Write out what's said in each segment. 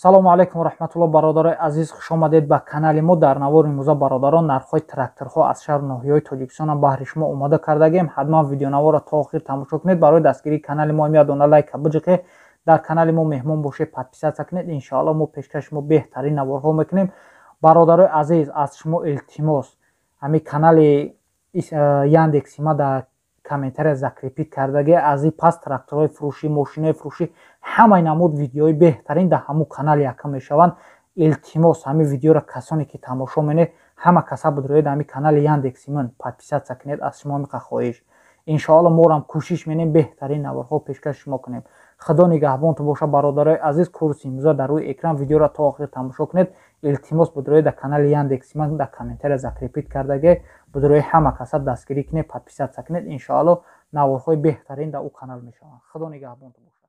Салому алайкум раҳматулло, бародарои азиз, хуш омадед ба канали мо. Дар навори имрӯза, бародарон, нархҳои тракторҳо аз шаҳру ноҳияҳои Тоҷикистон баҳри шумо омода кардагем. Ҳатман видеонаворро то охир тамошо кунед. Барои дастгирии канали мо як дона лайка биҷиқед. Дар канали мо меҳмон бошед, подписаться кунед. Иншоалло мо пешкаши шумо беҳтарин наворҳо мекунем. Бародарои азиз, аз шумо илтимос, ҳамин канали Яндекси ма дар комментария закрепить кардаги. Аз ин пас тракторҳои фурӯшӣ, мошинои фурӯшӣ, ҳамаи намуд видеои беҳтарин дар ҳамун канал якам мешаванд. Илтимос, ҳамин видеоро касоне ки тамошо менед, ҳама каса бидроед ҳамин канали Яндекси ман подписаться кунед. Аз шумо миқа хоҳиш. Иншоалло морам кӯшиш менем беҳтарин наворҳо пешкаши шумо кунем. Худо нигаҳбонтон боша, бародарои азиз. Курси имрӯза дар рӯи экран, видеоро то охир тамошо кунед. Илтимос, бидроед дар канали Яндекси ман дар комментария закрепить кардаги, бидрои ҳама каса дастгирӣ кунед, подписаться кунед. Иншоалло наворҳои беҳтарин дар ӯ канал мешаванд. Худо нигаҳбонтон боша.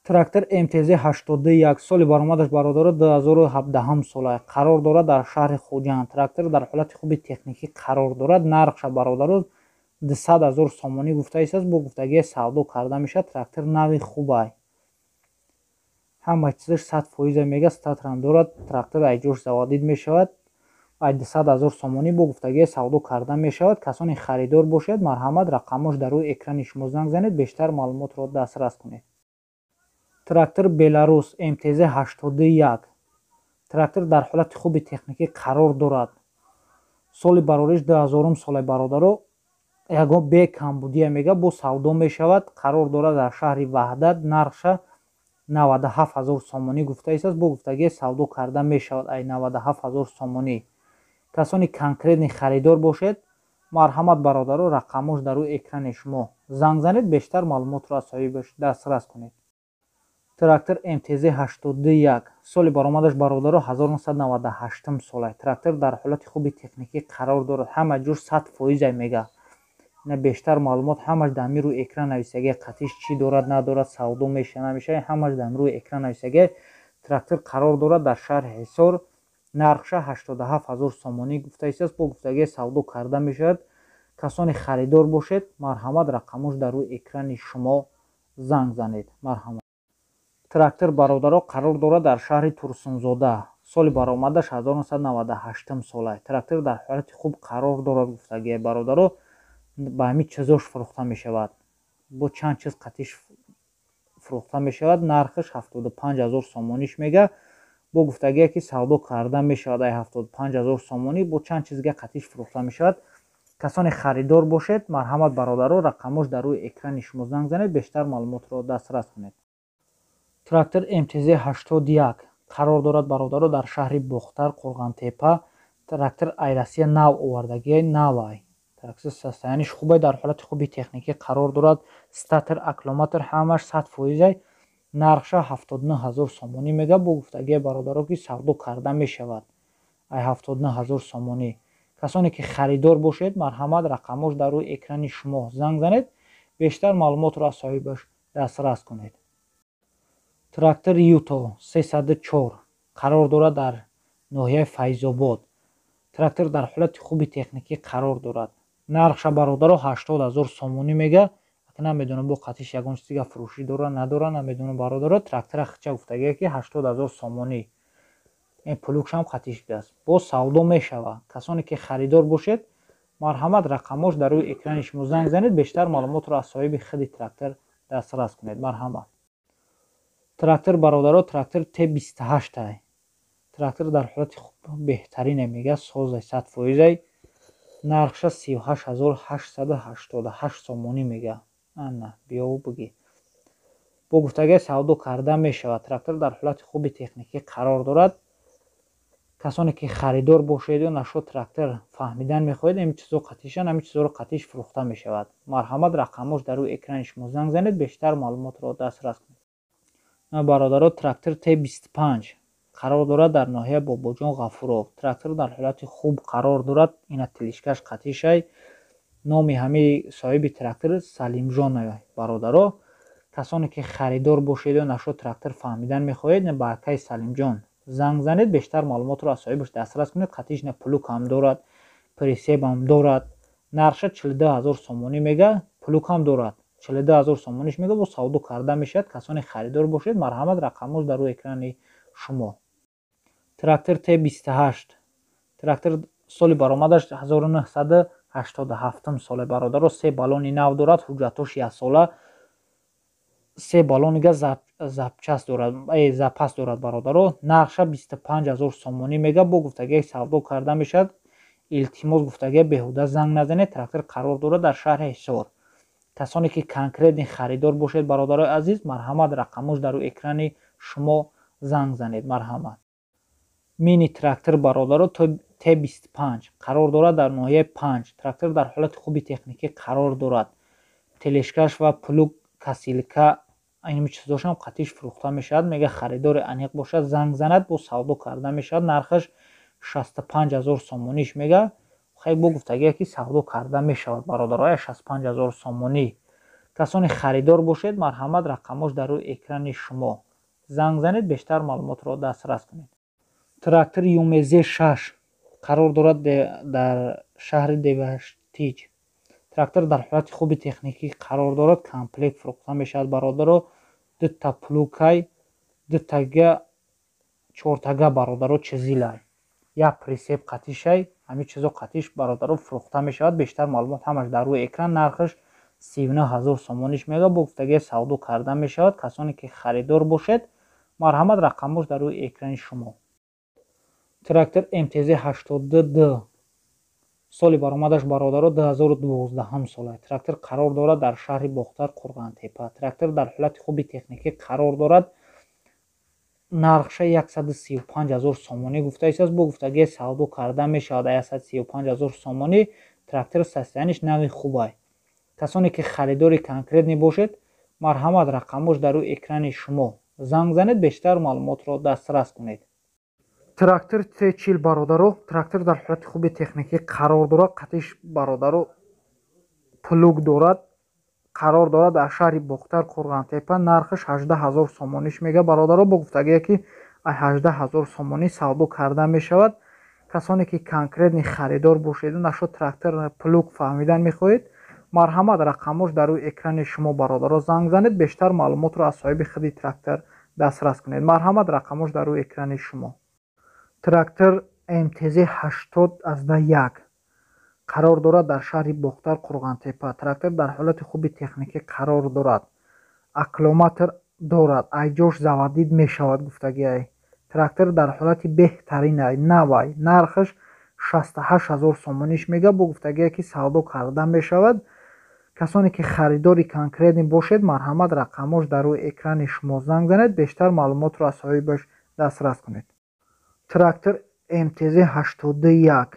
Трактор МТЗ 81, соли баромадаш, бародаро, 2017 сола, қарор дорад дар шаҳри Хуҷанд. Трактор дар ҳолати хуби техникӣ қарор дорад. Нархша, бародаро, 200 ҳазор сомонӣ гуфта истааст, бо гуфтагии савдо карда мешавад. Трактор нави хубай, ҳама чизаш 100% мега, статрам дорад. Трактор айҷош заводить мешавад. Ай 200 ҳазор сомонӣ, бо гуфтагии савдо карда мешавад. Касоне харидор бошед, марҳамат, рақамош дар рӯи экрани шумо, занг занед, бештар маълумотро дастрас кунед. Трактор Беларус МТЗ 81, трактор дар ҳолати хуби техникӣ қарор дорад. Соли барориш 2000 сола, бародаро, ягон бе камбудия мега, бо савдо мешавад. Қарор дорад дар шаҳри Ваҳдат. Нархша 97 ҳазор сомонӣ гуфта истааст, бо гуфтагии савдо карда мешавад. Ай 97 ҳазор сомонӣ. Касони конкретный харидор бошед, марҳамат, бародаро, рақамош дар рӯи экрани шумо, занг занед, бештар маълумотро аз соҳибаш дастрас кунед. Трактор МТЗ 81, соли баромадаш, бародаро, 1998 сола. Трактор дар ҳолати хуби техникӣ қарор дорад, ҳама ҷур 100% мега. На бештар маълумот ҳамаш дар ҳамин рӯи экран нависагия. Қатиш чӣ дорад, надорад, савдо меша, намеша, ҳамаш дар ҳамин рӯи экран нависагия. Трактор қарор дорад дар шаҳри Ҳисор. Нархша 87 ҳазор сомонӣ гуфта истааст, бо гуфтагии савдо карда мешавад. Касоне харидор бошед, марҳамат, рақамош дар рӯи экрани шумо, занг занед, марҳамат. Трактор, бародаро, қарор дорад дар шаҳри Турсунзода. Соли баромадаш 1998 сола. Трактор дар ҳолати хуб қарор дорад гуфтагия, бародаро, ба ҳамин чизош фурӯхта мешавад, бо чанд чиз қатиш фурӯхта мешавад. Нархаш 75 ҳазор сомониш мега, бо гуфтагие ки савдо карда мешавад. Ай 75 ҳазор сомонӣ бо чанд чизга қатиш фурӯхта мешавад. Касоне харидор бошед, марҳамат, бародаро, рақамош дар рӯи экрани шумо, занг занед, бештар маълумотро дастрас кунед. Трактор МТЗ 81 қарор дорад, бародаро, дар шаҳри Бохтар, Қурғонтепа. Трактор ай Россия нав овардагия, навай. Трактор состояние ш хубай, дар ҳолати хуби техникӣ қарор дорад. Статор, аккумулятор ҳамаш 100%. Нархша 79 ҳазор сомонӣ мега, бо гуфтагия, бародаро, ки савдо карда мешавад. Ай 79 ҳазор сомонӣ. Касоне ки харидор бошед, марҳамат, рақамош дар рӯи экрани шумо, занг занед, бештар маълумотро аз соҳибаш дастрас кунед. Трактор Юто 304 қарор дорад дар ноҳияи Файзобод. Трактор дар ҳолати хуби техникӣ қарор дорад. Нархша, бародаро, 80 ҳазор сомонӣ мега. Намедонам, бо қатиш ягон чиз дига фурӯшӣ дора, надора, намедонам, бародаро. Трактора хича гуфтагия ки 80 ҳазор сомонӣ, ин плуг шам қатиш будааст, боз савдо мешавад. Касоне ки харидор бошед, марҳамат, рақамош дар рӯи экрани шумо, занг занед, бештар маълумотро аз соҳиби худи трактор дастрас кунед, марҳамат. Трактор, бародаро, трактор Т28. Трактор дар ҳолати беҳтарине мега, созай, 100%. Нархша 38 888 сомонӣ мега. Ана биёву бигӣ, бо гуфтагия савдо карда мешавад. Трактор дар ҳолати хуби техникӣ қарор дорад. Касоне ки харидор бошеду нашо трактор фаҳмидан мехоҳед, ҳамин чизо қатишан, ҳамин чизоро қатиш фурӯхта мешавад. Марҳамат, рақамош дар рӯи экрани шумо, занг занед, бештар маълумотро дастрас кунед. Бародаро, трактор Т25 қарор дорад дар ноҳияи Бобоҷон Ғафуров. Трактор дар ҳолати хуб қарор дорад. Ина тележка ш қатишай. Номи ҳамаи соҳиби трактор Салимҷон, бародаро. Касоне ки харидор бошеду нашо трактор фаҳмидан мехоҳед, ба акаи Салимҷон занг занед, бештар маълумотро аз соҳибаш дастрас кунед. Қатиш на плуг ҳам дорад, прицеп ҳам дорад. Нархша 42 000 сомонӣ мега, плуг ҳам дорад. 42 000 сомониш мега, бо савдо карда мешавад. Касоне харидор бошед, марҳамат, рақамош дар рӯи экрани шумо. Трактор Т28. Трактор соли баромадаш 1987 соле, бародаро. Се баллони нав дорад, ҳуҷҷатош яксола, се баллонига запчасть дорад, запас дорад, бародаро. Нархша 25 000 сомонӣ мега, бо гуфтагиак савдо карда мешавад. Илтимос, гуфтагия, беҳуда занг назанед. Трактор қарор дорад дар шаҳри Ҳисор. Касоне ки конкретный харидор бошед, бародарои азиз, марҳамат, рақамош дар рӯи экрани шумо, занг занед, марҳамат. Мини трактор, бародаро, Т25, қарор дорад дар ноҳияи Панҷ. Трактор дар ҳолати хуби техникӣ қарор дорад. Тележка ш ва плуг, косилка, инми чизошам қатиш фурӯхта мешавад. Мега, харидори аниқ бошад, занг занад, бо савдо карда мешавад. Нархаш 65 000 сомониш мега. Хай, бо гуфтагие ки савдо карда мешавад, бародароя. 65 000 сомонӣ. Касоне харидор бошед, марҳамат, рақамош дар рӯи экрани шумо, занг занед, бештар маълумотро дастрас кунед. Трактори ЮМЗ 6 қарор дорад дар шаҳри Деваштич. Трактор дар ҳолати хуби техникӣ қарор дорад, комплект фурӯхта мешавад, бародаро. Дута плуг ай, дутага, чортага, бародаро, чизилай, як прицеп қатишай, ҳамин чизо қатиш, бародаро, фурӯхта мешавад. Бештар маълумот ҳамаш дар рӯи экран. Нархаш 39 000 сомониш мега, бо гуфтагии савдо карда мешавад. Касоне ки харидор бошед, марҳамат, рақамош дар рӯи экрани шумо. Трактор МТЗ 82 Д, соли баромадаш, бародаро, 2012 сола. Трактор қарор дорад дар шаҳри Бохтар, Қурғантепа. Трактор дар ҳолати хуби техникӣ қарор дорад. Нархша 135 000 сомонӣ гуфта истааст, бо гуфтагии савдо карда мешавад. 135 000 сомонӣ. Трактор состояние ш нави хубай. Касоне ки харидори конкретный бошед, марҳамат, рақамош дар рӯи экрани шумо, занг занед, бештар маълумотро дастрас кунед. Трактор Т40, бародаро. Трактор дар ҳолати хуби техникӣ қарор дорад, қатиш, бародаро, плуг дорад. Қарор дорад дар шаҳри Бохтар, Қурғантепа. Нархаш 18 000 сомониш мега, бародаро, бо гуфтагие ки 18 000 сомонӣ савдо карда мешавад. Касоне ки конкретный харидор бошеду нашуд трактор, плуг фаҳмидан мехоҳед, марҳамат, рақамош дар рӯи экрани шумо, бародаро, занг занед, бештар маълумотро аз соҳиби худи трактор дастрас кунед. Марҳамат, рақамош дар рӯи экрани шумо. Трактор МТЗ 80 1 қарор дорад дар шаҳри Бохтар, Қурғантепа. Трактор дар ҳолати хуби техникӣ қарор дорад, аккумулятор дорад, айҷош заводить мешавад, гуфтагиай. Трактор дар ҳолати беҳтаринай, навай. Нархаш 68 000 сомониш мега, бо гуфтагие ки савдо карда мешавад. Касоне ки харидори конкретный бошед, марҳамат, рақамош дар рӯи экрани шумо, занг занед, бештар маълумотро аз соҳибаш дастрас кунед. Трактор МТЗ 81.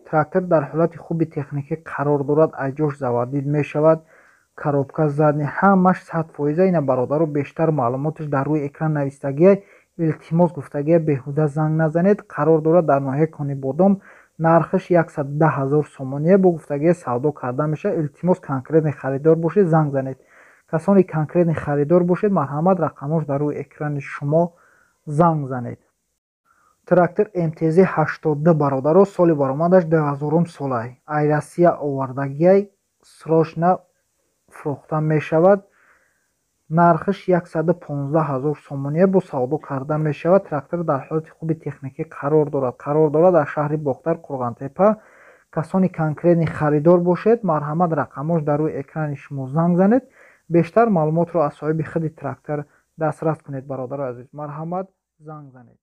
Трактор дар ҳолати хуби техникӣ қарор дорад, айҷош заводить мешавад, коробка задний, ҳамаш 100%. Ина, бародаро, бештар маълумоташ дар рӯи экран навистагиай. Илтимос, гуфтагия, беҳуда занг назанед. Қарор дорад дар ноҳияи Конибодом. Нархаш 110 000 сомоние, бо гуфтагия савдо карда мешавад. Илтимос, конкретный харидор бошед, занг занед. Касоне конкретный харидор бошед, марҳамат, рақамош дар рӯи экрани шумо, занг занед. Трактор МТЗ 82, бародаро, соли баромадаш 2000 солай, ай Россия овардагиай, срочно фурӯхта мешавад. Нархаш 115 000 сомоние, бо савдо карда мешавад. Трактор дар ҳолати хуби техникӣ қарор дорад. Қарор дорад дар шаҳри Бохтар, Қурғантепа. Касони конкретный харидор бошед, марҳамат, рақамош дар рӯи экрани шумо, занг занед, бештар маълумотро аз соҳиби худи трактор дастрас кунед. Бародарои азиз, марҳамат, занг занед.